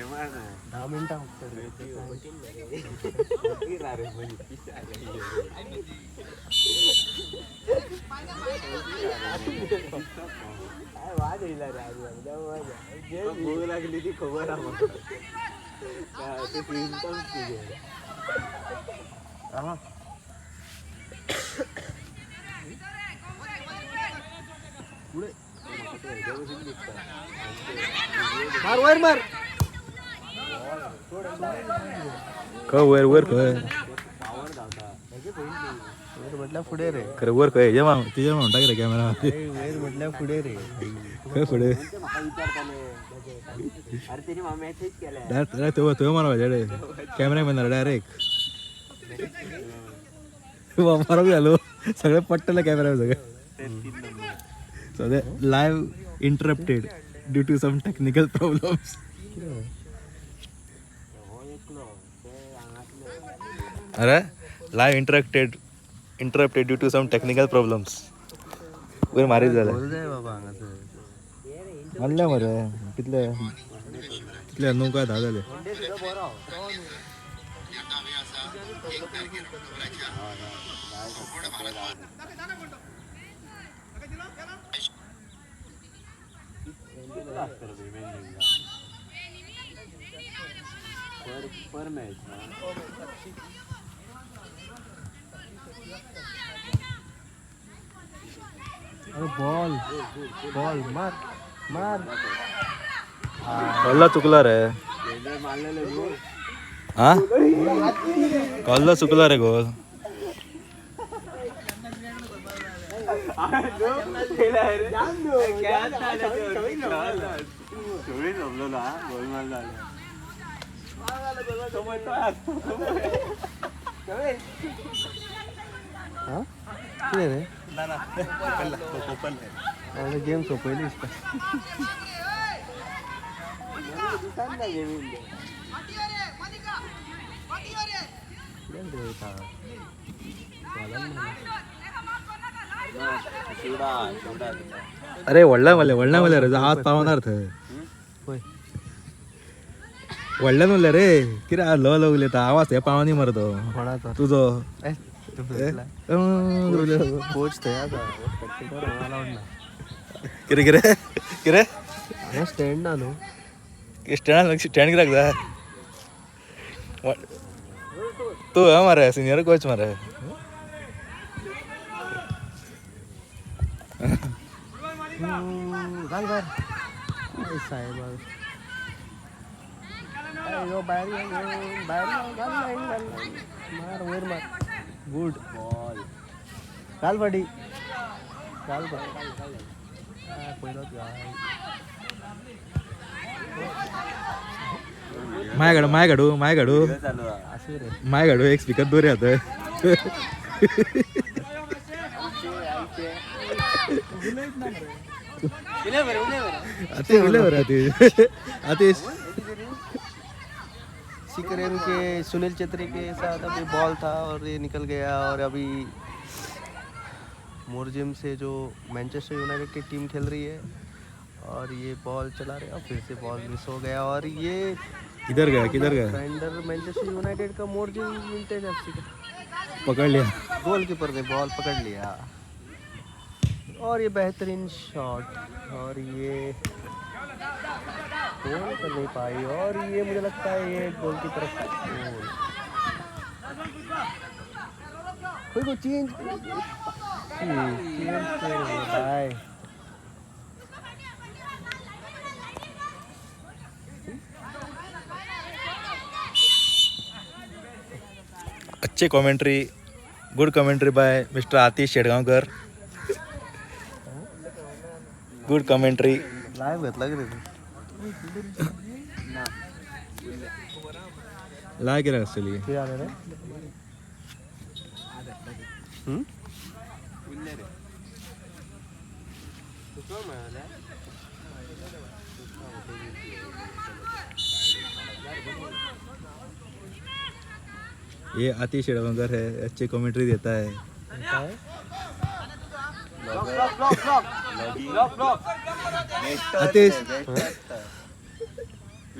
10 मिनटां भूक लागली ती खबर आहा म्हाका. ते सिमटम्स तुजे. मार वयर मार. खंय वयर वयर खंय? वयर म्हटल्यार फुडें रे. खरें वर खंय? हेजे तुजें म्हणटा कितें कॅमेरा? वयर म्हटल्यार फुडें रे. खंय फुडें? म्हाका विचारताले. अरे तेणी म्हाका मॅसेज केल्या. डायरेक्ट थंय थंय मारपाचें रे कॅमेरा मॅन डायरेक्ट. मारप जालो सगळें पडटलें कॅमेरा सगळें. So the live interrupted due to some technical problems. अरे live interrupted due to some technical problems. वयर मारीत जालें. जाय बाबा हांगासर. मारले मरे कितले कितले 9 काय 10 जाले. पर मॅच. अरे बॉल बॉल मार मार. कल्ला चुकला रे. मारलेले गोल. हा कल्ला चुकला रे गोल. सगळी जमलेलो हा गोल मारला. हा कितें रे? गेम सोंपयली दिसता. अरे व्हडल्या म्हणले व्हडल्या म्हणले रे हात पावणार थंय. व्हडल्यान म्हणले रे कितें ल्हव ल्हव उलयता आवाज हे पावनी मरे तो. कोणाचो? तुजो. कोच थंय आसा. अलावड ना. कितें कितें कितें? हांगा स्टँड ना न्हू. स्टँड स्टँड कित्याक जाय? तूं हे मरे सिनियर कोच मरे. घाल भायर. साहेब यो भायर यो, भायर यो, घाल लायन घाल लायन. मार वयर मार. Good ball. घाल फाटी घाल भायर. पयलोच घाल. माय घाडू माय घाडू माय घाडू. चालू हा. आसूं रे. माय घाडू एक स्पिकर दवरया थंय. आतीश उलय मरे आतीश आतीश. सिकरेम के सुनील छेत्री के साथ अभी बॉल था और ये निकल गया. और अभी मोरजिम से जो मैनचेस्टर यूनाइटेड की टीम खेल रही है और ये बॉल चला रहे हैं और फिर से बॉल मिस हो गया. और ये किधर गया किधर गया? डिफेंडर मैनचेस्टर यूनाइटेड का मोरजिम विंटेज एफसी का पकड़ लिया. गोलकीपर ने बॉल पकड़ लिया. और ये बेहतरीन शॉट और ये गोल कर नहीं पाई. और ये मुझे लगता है ये गोल की तरफ गोल कोई को चेंज चेंज बाय. अच्छे commentary, good commentary by mister Atish Shetgaonkar. Good commentary. Live घेतला की रे? लाय कित्याक आसतली? कितें जालें रे? ये आतिश शेटगांवकर है, अच्छी कमेंट्री देता है. आतिश.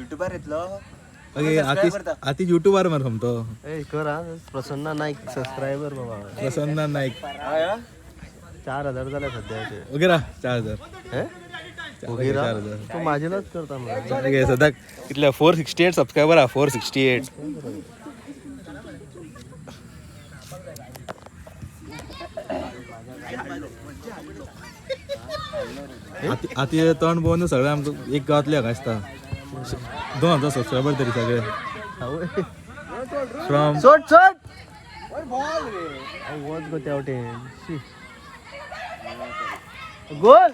युट्यूबार येतलो. ओके, आती आती युट्यूबार मरे सोमतो. ए कर हा, प्रसन्ना नाईक सबस्क्रायबर बाबा. प्रसन्ना नाईक. 4000 झाले सध्याचे. ओके रा, 4000. हे ओके रा. 4000. तू माझेलाच करता मला. ओके, सध्या कितले? 468 सबस्क्रायबर हा, 468. आती तोंड पळोवन सगळे आमकां एक गांवांतले हांगा आसता. 2000 सबस्क्रायबर तरी सगळे फ्रॉम सोड सोड, वच गो त्या वटेन. शी. गोल.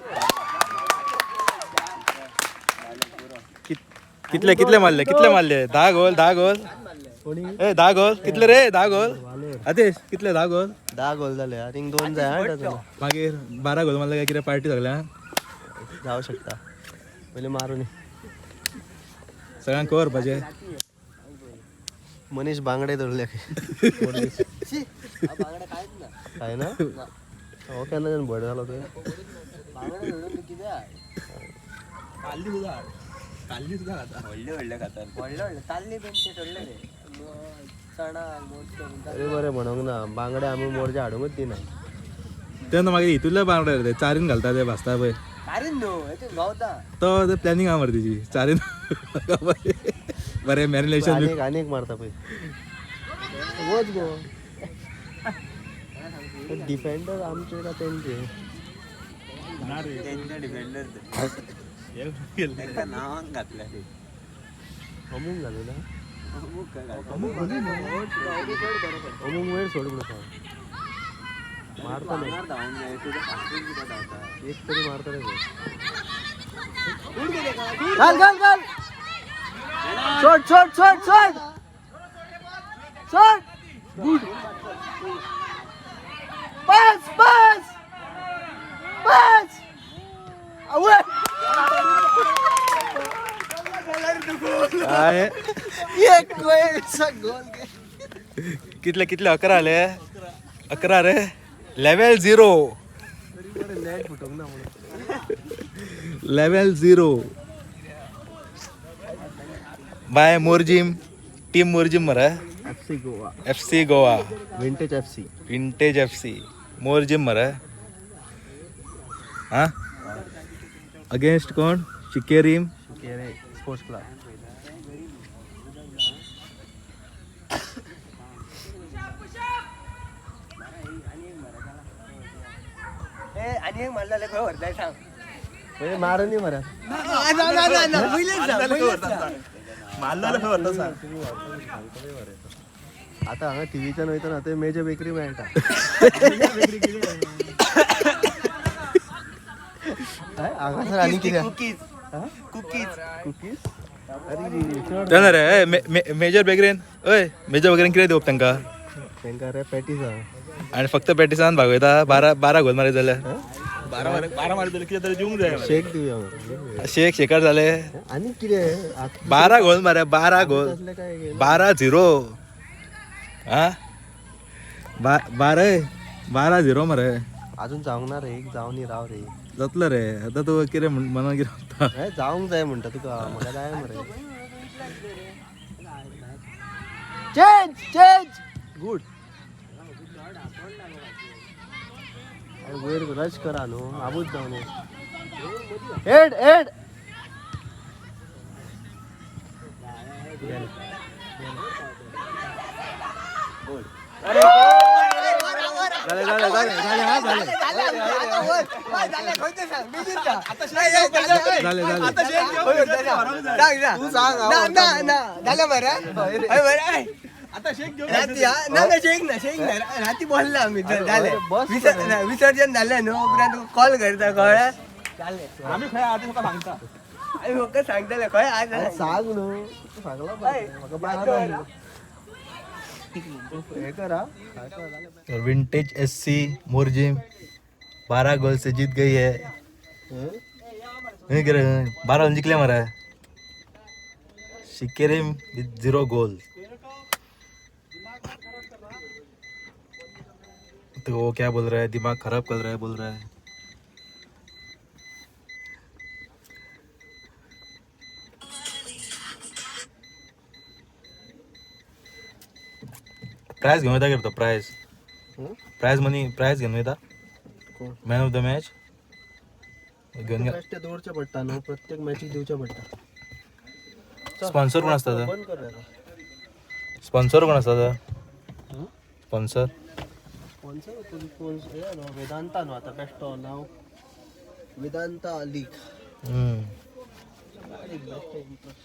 कितले कितले मारले? कितले मारले? 10 गोल, 10 गोल. कोणी? ए, 10 गोल कितले रे? 10 गोल आदेश, कितले? 10 गोल. 10 गोल झाले आणि 2 जाय हा डझन. मागीर 12 गोल मारले काय कितें पार्टी सगळ्यांक? जाऊ शकता, पहिले मारून ये. सगळ्यांक खबर व्हरपाचें. मनीष बांगडे धरले काय ना हो, केन्ना भट जालो तुवें? व्हडले व्हडले खातात. अरे बरें म्हणूंक ना, बांगडे आमी मोरजे हाडूंकच दिना. तेन्ना मागीर हितूंतले बांगडे रे चारीन घालता ते भाजता पळय. तो प्लॅनिंग आहा मरे तेजी चारीन. बरें मॅरिनेशन. आनी आनी एक मारता पळय, वच गो. डिफेंडर आमचे का तेंचे? तेंच्या डिफेंडर तांकां नांवांक घातल्या ते. अमूक घालू ना. अमूक काय घातल्या. अमूक वयर सोड म्हणून सांग. मारता नाही. आंगार धांवून जाय, तुझं फास्टून कित्याक धांवता? एक तरी मारता रे. घाल घाल घाल, सोड सोड सोड सोड सोड. गुड बस बस बस. आवय. काय? एक गोल गोल. कितले कितले? 11 आले, 11 रे. लेवल 0. नेट फुटूंक ना म्हणून. Level 0 by Morjim team. Morjim मरे. FC Goa. FC Goa. Vintage FC. Vintage FC Morjim मरे. हा, अगेन्स्ट कोण? शिकेरीम केरे स्पोर्ट्स क्लब. आणि एक मारलेलं खंय व्हरताय सांग. म्हणजे मारून न्ही मरे. आता हांगा टिवीच्यान वयतना थंय मेजर बेकरी मेळटा. काय हांगासर आनी कितें? Cookies cookies. कुकीज. अरे चड. तेन्ना रे मेजर बेकरीन, हय, मेजर बेकरीन कितें दिवप तांकां? तांकां रे पॅटीस आहा. आनी फक्त पॅटिसान भागयता? 12 12 गोल मारले जाल्यार शेक दिवया मरे. शेक शेकार जाले. आनी कितें आतां? 12 गोल मारे, 12 गोल. तसलें काय घेयना. 12-0. हा, 12 12-0 मरे. अजून जावंक ना रे, एक जावं न्ही, राव रे. जातलो रे आतां. तूं कितें मनान कितें म्हणटा? हे जावंक जाय म्हणटा तुका, म्हाका जाय मरे. Change change, good. अरे वयर रश करा न्हू, आबूज जावं न्हू. Head head. झाले झाले झाले झाले, हा, झाले झाले झाले. तू सांग. झालं बरं बरं. राती हा, ना ना, शेक ना, शेक ना. राती बोलला आम्ही, झाले. बस. विसर्जन झालं न्हू, उपरांत कॉल करता कळ्ळें. आमी फक्त सांगतले खंय आज. सांग न्हू, तू सांगला पळय. म्हाका बारा हे करा. और विंटेज एससी मोरजिम 12 गोल से जीत गई है. नहीं करे, 12 गोल जिंकले मारा. शिकेरिम विथ 0 गोल. तो वो क्या बोल रहा है? दिमाग खराब कर रहा है बोल रहा है. प्रायज घेवन वयता कितें तो प्रायज? हं? प्रायज मनी, प्रायज घेवन वयता. कोण? मॅन ऑफ the match घेवन. बेश्टे दवरचें पडटा न्हू, प्रत्येक मॅचीक दिवचें पडटा. स्पॉन्सर कोण आसता तो? बंद कर रे. स्पॉन्सर कोण आसता तो? स्पॉन्सर. स्पॉन्सर कोण? हे न्हू वेदांता न्हू आतां बेश्टो नांव वेदांता लीग. बेश्टे इंट्रस्ट.